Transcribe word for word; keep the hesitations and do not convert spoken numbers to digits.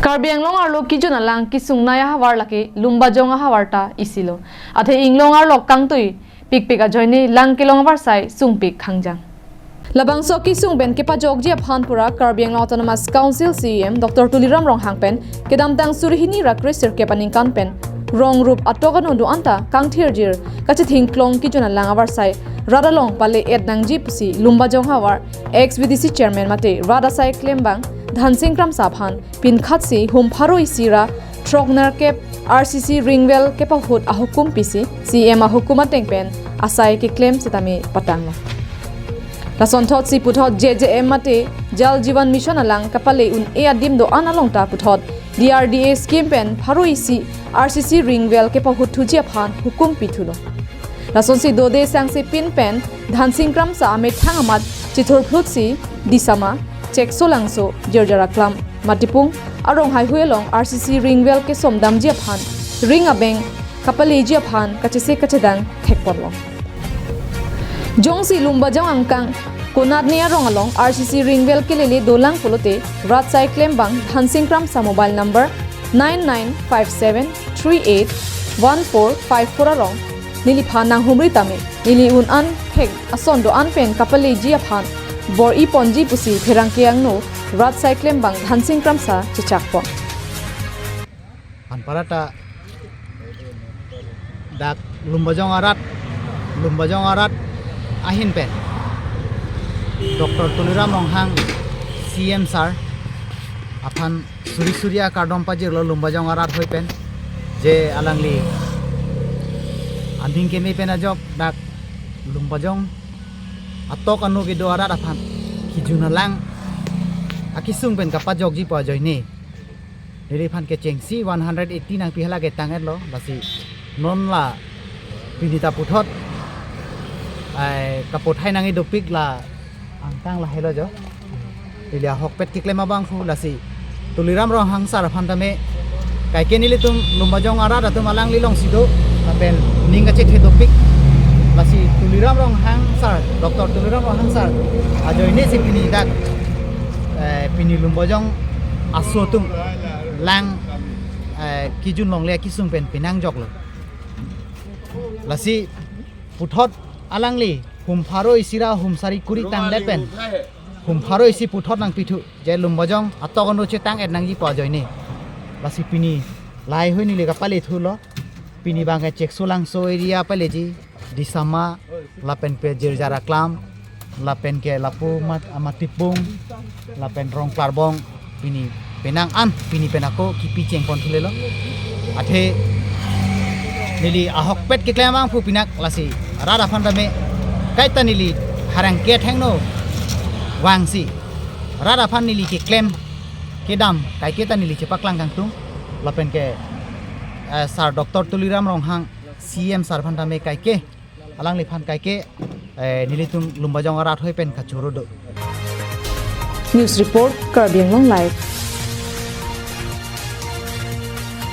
Karbi Anglong arlo kejun alang kesungnei ahavar lake Lumbajong ahavar ta isilo. Athe inglong arlo kangtui pikpik ajoine lang kelong avarsai sungpik khangjang. Labangso kesung pen kepajokji aphan pura Karbi Anglong Autonomous Council C E M Doctor Tuliram Ronghang pen kedamtang suri hini ra kre sirkep aningkan pen rong rup atok ano do-an ta kangthirjir kachething klong kejun alang avarsai rat along pale-et nangji pusi Lumbajong havar ex V D C chairman mate rat asai klembang Dhansing Kramsa aphan pinkhatsi hum pharo isi ra throknerkep R C C ring well kepahut ahukum pisi C E M ahukum ateng pen asai keklem setame patanglo. Lasonthotsi puthot J J M mate Jal Jeevan Mission alang kapale un-e adim do-an along ta puthot D R D A scheme pen pharo isi R C C ring well kepahut thuji aphan hukum pithulo. Lasonsi dode sangse pin pen Dhansing Kramsa amethang amat chithurphlutsi Disama, Cheksolangso, Jirjaraklam, Matipung arong haihui along R C C ring well kesomdamji aphan ring abeng kapaleji aphan kachese kachedang thekponlo. Jongsi Lumbajong angkang konatne arong along R C C ring well kelele dolang pulote rat asai klembang Dhansing Kramsa mobile number nine nine five seven three eight one four five four arong neliphan nanghumri tame neli un-an thek ason do-an pen kapaleji aphan bor-iponji pusi pherangke angno rat asai klembang Dhansing Kramsa chechakpon. Anparta dak Lumbajong arat, Lumbajong arat ahin pen Doctor Tuliram Ronghang C E M sir aphan suri suri akardom pajirlo Lumbajong arat hoi pen, je alangli aning keme pen ajok dak Lumbajong atok ano kedo arat aphan kejun alang akesung pen kapajokji pu ajoine neliphan kechengsi one hundred eighty nangpi hala ketang-etlo, lasi non la pini ta puthot ai kapothai nangji dopik la angkang lahelo jo. Neli ahokpet keklem abangphu lasi Tuliram Ronghang sir aphan tame kaike nelitum Lumbajong arat atum alangli alongsi do lapen ning kachethe dopik, lasi Tuliram Ronghang sir, Doctor Tuliram Ronghang sir ajoine si pini dak eh, pini Lumbajong aso atum lang eh, kejun longle akesung pen pinangjoklo. Lasi puthot alangli hum pharo isi ra hum sari kuri tangdet pen hum pharo isi puthot nangpithu je Lumbajong atok ano chetang-et nangji pu ajoine. Lasi pini lahaihui neli kapale thulo. Pini abangke Cheksolangso area paleji, Disama, lapen ke Jirjaraklam, lapen ke lapu Mat-, Matipung, lapen Rongklarbong, pini penang an, pini pen ako kipi chengpon thulelo. Athe neli ahokpet keklem abangphu pinak lasi rat aphan tame kaita neli harang kethengno vangsi rat aphan neli keklem kedam kaike ta neli chepaklang kangtung lapen ke eh, sir Doctor Tuliram Ronghang C E M sir aphan tame kaike alangliphan kaike eh, nelitum Lumbajong arat hoi pen kachoro do. News report, Karbi Anglong Live.